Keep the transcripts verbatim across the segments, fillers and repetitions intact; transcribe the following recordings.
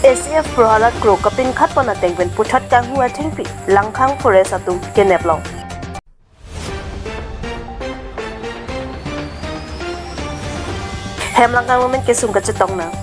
A C F Prahalad Kro kapinkhat pon ateng pen puthot kanghu athengpi Langkhang Forest atum kenep long. Hem Langkhang Women kesung kachetong nang.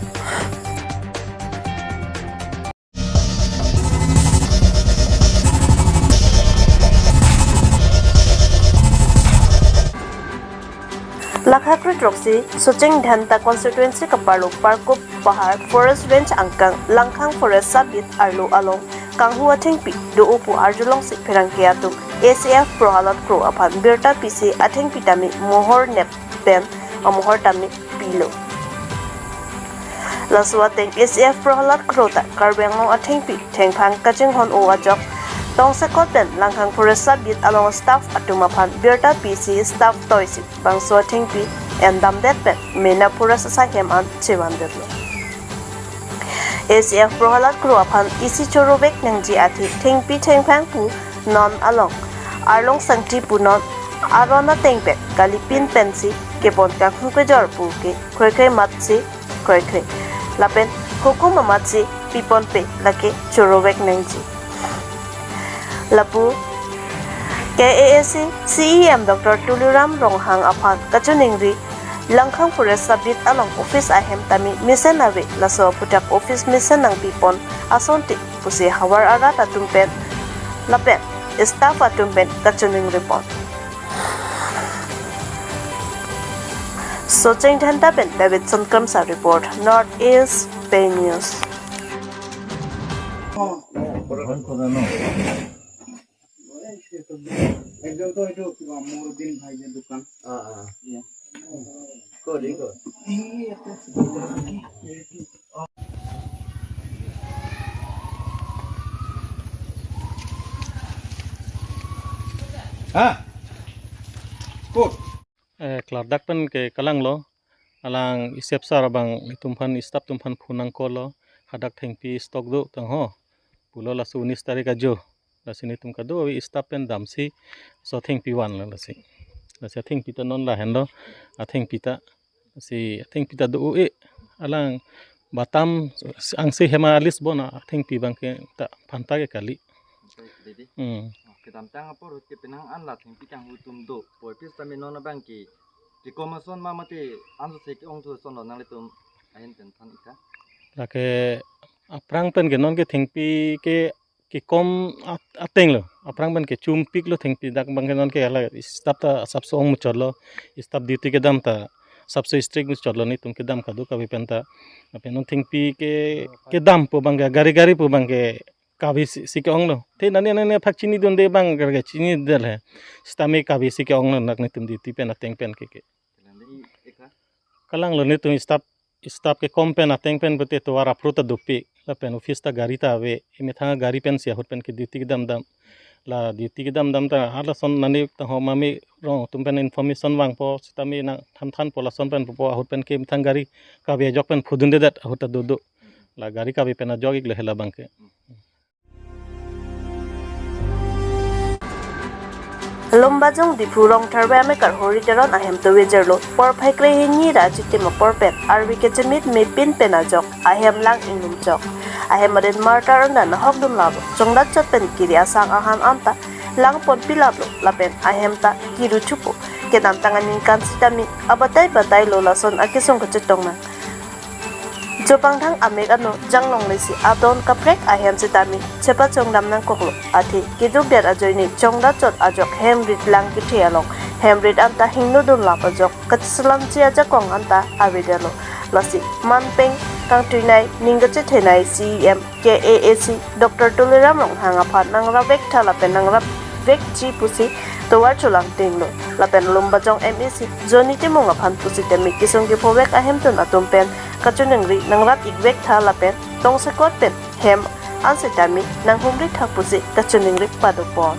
Lakha kre throksi Socheng Dhenta constituency kaparlo Parkup Pahar Forest Range angkang Langkhang Forest sub-beat arlo along kanghu athengpi do-o pu arjulongsi pherangke atum A C F Prahalad Kro aphan birta pisi athengpi tame mohor nep pen amohor tame pilo. Laso ateng A C F Prahalad Kro ta Karbi Anglong athengpi thengphang kachinghon-o ajok tongsekot pen Langkhang Forest sub-beat along staff atum aphan birta pisi staff toisi bangso athengpi endamdet pen mena forest asai hem an chevandetlo. A C F Prahalad Kro aphan isi chorovek nangji athe thengpi thengphang pu non along arlong sangti pu non aron ateng pen kalipin pensi kepon kanghu kejor pu ke kroikre matsi kroikre lapen hukum amatsi piponpe lake chorovek nangji. Lapu K A A C C E M Doctor Tuliram Ronghang aphan kachiningri Langkhang Forest sub-beat along office ahem tame mesen ave, laso aphuthak office mesen nangpipon asonte pusi havar arat atum pen lapen staff atum pen kachiningri pon. Socheng Dhenta pen Davidson Kramsa report, North East Pei News. একজন তো এইটো কিবা মোৰ দিন ভাই যে দোকান। অ, অ। ইয়া। ক'ত, এই ক'ত? এই ইয়াতে আছে। হা? ক'ত? Eh, klardak pen ke kalanglo, alang isep sar abang netum aphan, staff atum aphan phone nangkolo, hadak thengpi stock do tangho pulo, laso unis tarik ajo. Lasi netum kado avi staff pen damsi so thengpi vanlo lasi. Lasi athengpi ta non lahenlo, athengpi ta, lasi athengpi ta do-o-e, alang batam angse hem alis bon athengpi abang ke ta phanta ke kali. Didi. Hmm. Oh, kedamtang apor ahut ke penang an la thengpi kanghu atum do. Poipis tame non abang ke kekom ason ma mate anso se ke-ong thu ason lo nanglitum ahin pen than ik tha. Lake aphrang pen ke non ke thengpi ke kekom at-, ateng lo. Aphrang pen kechompik lo thengpi, dak abang ke non ke hala staff ta asapso ong muchot lo. Staff duty kedam ta asapso strict muchot lo, netum kedam kado kave pen ta. Lapen non thengpi ke kedam pu abang ke gari gari pu abang ke kave si, si ke-ong lo. Te nani nani phak chinidunde abang ke chinidel he. Sitame kave si ke-ong lo, nak netum duty pen ateng pen ke ke. Kalanglo netum staff, staff kekom pen ateng pen pute tovar aphru ta dopik. Lapen office ta gari ta ave. Emethang gari pensi ahut pen ke duty kedam dam. La duty kedam dam ta halason nani tangho mami rong atum pen information vangpo, sitame nangthan thanpo, lason pen pupo, ahut pen ke emethang gari kave ajok pen phudundedet ahut ta dodo. La gari kave pen ajok ik lo hela abang ke. Lumbajong Diphu Rongtharve amekar Hori Teron ahem tovar chotlo. Porphai krehini ra achitim apor pen arve kechemit mepin pen ajok ahem lang inglum chok. Ahem aden martar anta nahok dunlap, chongdat chot pen kiri asang ahan anta lang ponpi laplo lapen ahem ta kiru thupo. Kedamtang aningkan sitame abatai batai lo, lason akesung kachetong nang. Jopangthang amek ano janglongle si adon kaprek ahem sitame chepachongdam nangkoklo. Athe keduk det ajoine chongdat chot ajok hem rit lang kethe along hem rit anta hingno dunlap ajok kacheselamji ajakong anta avedetlo. Lasi manpeng kangtuinei ning kachethenei C E M K A A C Doctor Tuliram Ronghang aphan nangrap vek tha lapen nangrap vekji pusi tovar cholangtinglo. Lapen Lumbajong M A C Johnny Timung aphan pusitame kesung kephovek ahemtun atum pen kachiningri nangrap ik vek tha lapen tongsekot pen hem an sitame nanghumri tha pusi kachiningri padopon.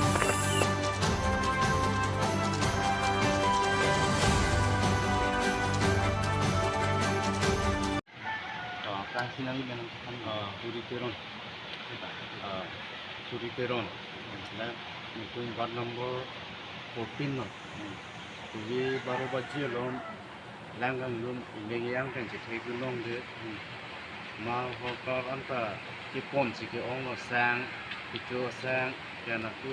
Ah, kang sinali menang kan, ah, Hori Teron. Ah, Hori Teron. Na, nungkung ward number fourteen no. Tuvi baro baji along lang kanglum ingleng yang kan chethe gulong de. Ma horkar anta kepon si ke-onglo sang, kecho sang, ke anatthu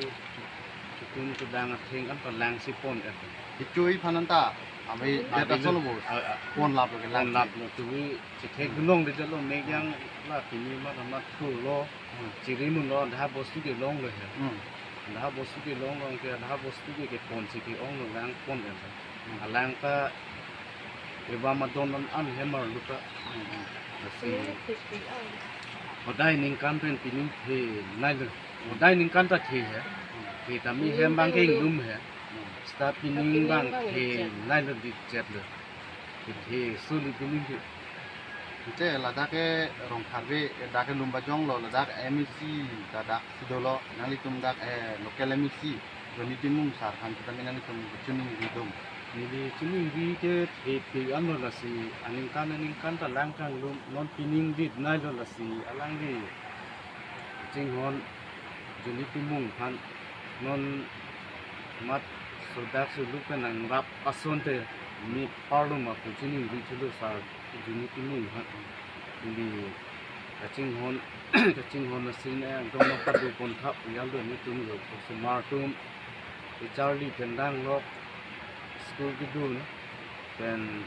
ketum kedang atheng anta lang si pon et. Kecho aphan anta, abi, abi det asolo bo. A, a. Pon laplo ke lang. Pon laplo, tuwi chethek dunong de jalo, mek yang la pini ma ma thulo. Hmm. Chiri mun lo, dak bostu kelonglo he. Hmm. Dak bostu kelonglo ke, dak bostu ke kepon si ke-onglo lang pon et. Hmm. Alang ta evam adon an, an hem arlo ta. Hmm, hmm. Lasi hodai ningkan pen pining thenailo. Hodai ningkan ta the he. Hmm. The tame hem abang ke inglum he. Hmm. Seta pining abang thenailo, dichetlo. Kethe suli pining ke. Te ladak ke Rongkharve, dak ke Lumbajong lo, ladak M A C ta dak si dolo, nanglitum dak, eh, local M A C Johnny Timung sar aphan sitame nanglitum chiningri dun? Neli chiningri ke thepik anlo, lasi aningkan aningkan ta lang kanglum, non pining thenailo, lasi alangli chinghon Johnny Timung aphan non mat sodak suluk pen nangrap asonte mi parlo ma pu chiningri thulo sar Johnny Timung aphan. Neli kachinghon, kachinghon asin, eh, dong ma padu pon thap ya lo, netum lo, osomar atum kecharli pen danglok, school kedun pen,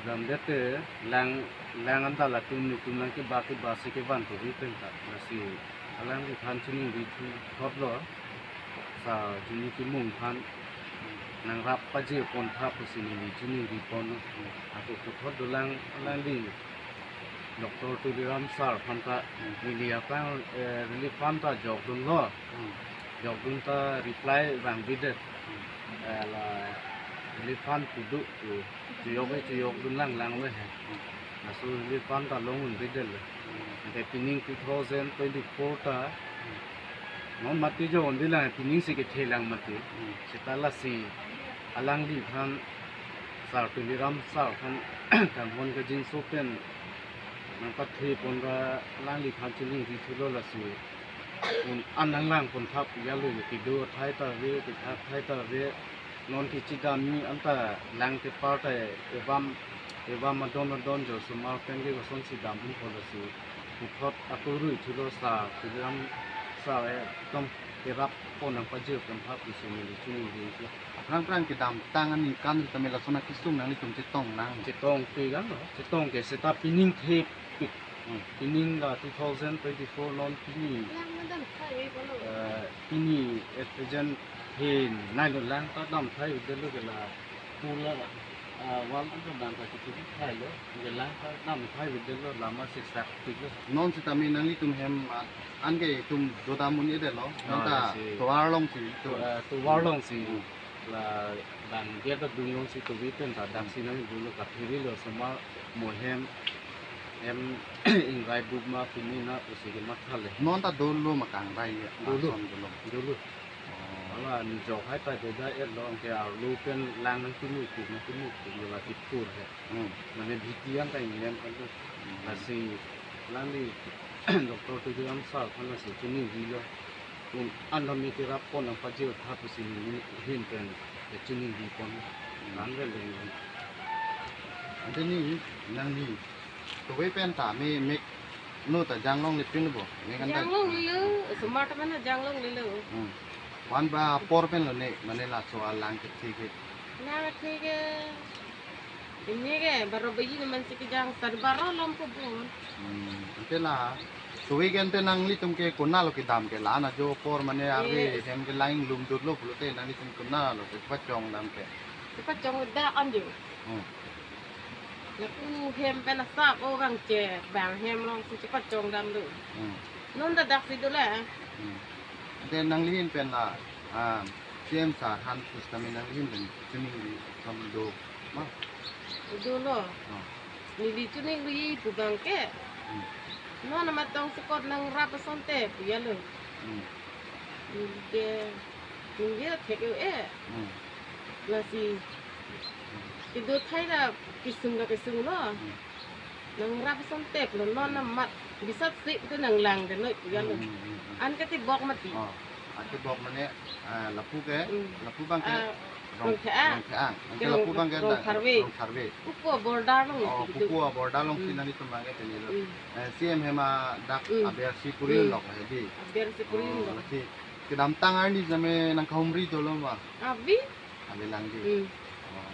jam det te lang, lang anta latum netum nangkeba keba si kevan tuvi pen ta, lasi alangliphan chiningri thuthotlo, sar Johnny Timung aphan nangrap pajir pon thap pusi neli chiningri pon. Ako puthot dolang, alangli Doctor Tuliram sar aphan ta neli aphrang, eh, relief fund ta jokdunlo. Hmm. Jokdun ta reply vangvedet. Hmm. Eh, la relief fund pudu pu, chiyok e, chiyokdun lang lang ve he. Hmm. Laso relief fund ta long-un-vedetlo. Hmm. Ante pining two thousand twenty-four ta, hmm, non mati jo-un-ve lang, pining si kethe lang mati. Hmm. Seta lasi alangliphan, sar Tuliram sar aphan kanghon kangjinso pen nangpathe pon ra alangliphan chiningri thulo, lasi un-an nanglang pon thap ya lo, kedo athai ta ave, ketha athai ta ave, non kechedam ni anta lang kepar ta evam, evam adon adon jo osomar pen ke kosonsi dam un po, lasi puthot ako rui thulo, sar Tuliram sar ekdom kerap pon nangpajir pon thap pusi neli chiningri. Aphrang phrang kedamtang aningkan sitame lason akesung nanglitum chetong nang? Chetongpik anlo, chetong ke seta pining thepik. Hmm. Pining la two thousand twenty-four, non pini, eh, pini at present thenailo, lang ta damthai-un-vedetlo ke la, pula, ah, wall ta damthai, kitu thailo, ke lang ta damthai-un-vedetlo, lama siksak piklo. Non sitame nanglitum hem, ah, anke itum dodam un-edetlo, non ta, ah, si tovar along si, to, ah, tovar along si. Hmm. La bang dia ta dun long si tuvi pen ta dak si nangdunlo, kaphirilo osomar mo hem, hem ingrai bup ma pini na pusi kematha le. Non ta dolo ma kangrai ya? Dolo. Ason dolo. Dolo. Oh. Ala ni jok hai ta doda-etlo, anke arlo pen lang nangkimu kup, nangkimu kup lo, la kiphur he. Hmm. Mane bhiti an ta inglem kan tu. Hmm. Lasi alangli Doctor Tuliram sar aphan lasi chiningrilo. Un-an tame kerap pon nangpajir tha pusi neli ahin pen chiningri pon. Nan le le. Ante ni, nangli tuve pen ta me mek no ta janglongle pinlo bo? Mek anta janglonglelo, osomar ta mana janglonglelo. Hmm. Wan ba apor pen lo ne, mane laso alang kethe ke. Lang kethe ke. Pini ke baro baji naman si kejang, sar baro lom ko bun. Hmm, ante la. Tuve ke ante nanglitum ke konatlo kedam ke, la-an ajo apor mane arve, eh, hem ke lang inglumdunlo pulote nanglitum konatlo ke chepachong dam ke? Chepachong da-an jo. Hmm. Lapu hem pen asap o bang che, bang hem along si chepachong damlo. Hmm. Non ta dak si dolo. Hmm. Ante nangli ahin pen la, ah, C M sar aphan pusitame nangli ahin pen chiningri atum do ma? Dolo. Oh. Neli chiningri pu bang ke. Hmm. Non amat tong sekot nangrap asonte pu ya lo. Hmm. Neli ke, neli ke thek-o-e. Hmm. Lasi kedo thai ta kesung ta kesunglo. Hmm. Nangrap asonte pulo, non amat bisat si te nanglangdetnoi pu ya lo. Hmm, hmm, hmm, hmm. An kati bok mati. Oh. Ake bok mane, ah, lapu ke, Hmm. lapu abang ke Ah, Rong, Rongtheang. Rongtheang. Anke Rong, lapu abang ke Rong da-, Tharve. Rong Tharve. Pupo border along Oh, si kedo. Pupo border along si Hmm. nanglitum abang ke pini lo. Hmm. Eh, C M hem adak Hmm. aber si puri Hmm. lok hedi. Aber si puri Oh, lok. Lasi kedamtang arni jame nangkahumri dolo ma? Abi? Abi lang di. Hmm. Oh.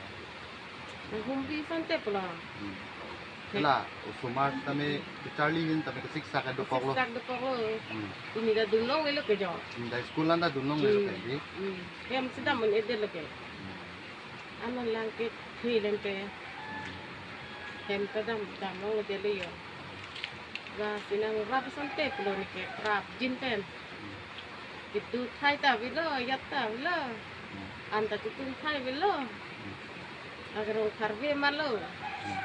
Nang humri sante pulo. Hmm. Hela, osomar tame kecharli ahin tame kesiksak dokok lo. Kesiksak dokok lo. Hmm. Pini ta dunlongle lo ke jo. Hmm, ta school an ta dunlongle lo ke Hmm. di. Hmm. Hem si dam un-edet lo ke. Hmm. Aman lang ke thi lente. Hmm. Hem ta dam, damlongle lo jo. Lasi nangrap sante pulo neke, rapjin pen. Hmm. Kedo thai ta avelo, ajat ta avelo. Hmm. An ta kedo thai avelo. Hmm. Agarong Tharve amat lo. Hmm.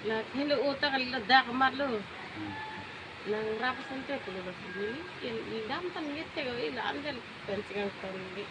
La helo o ta kali ladak amat lo. Hmm. Nangrap sante pulo lasi neli, kedam tan ngetek o, ila an pen pensi nangthan nge.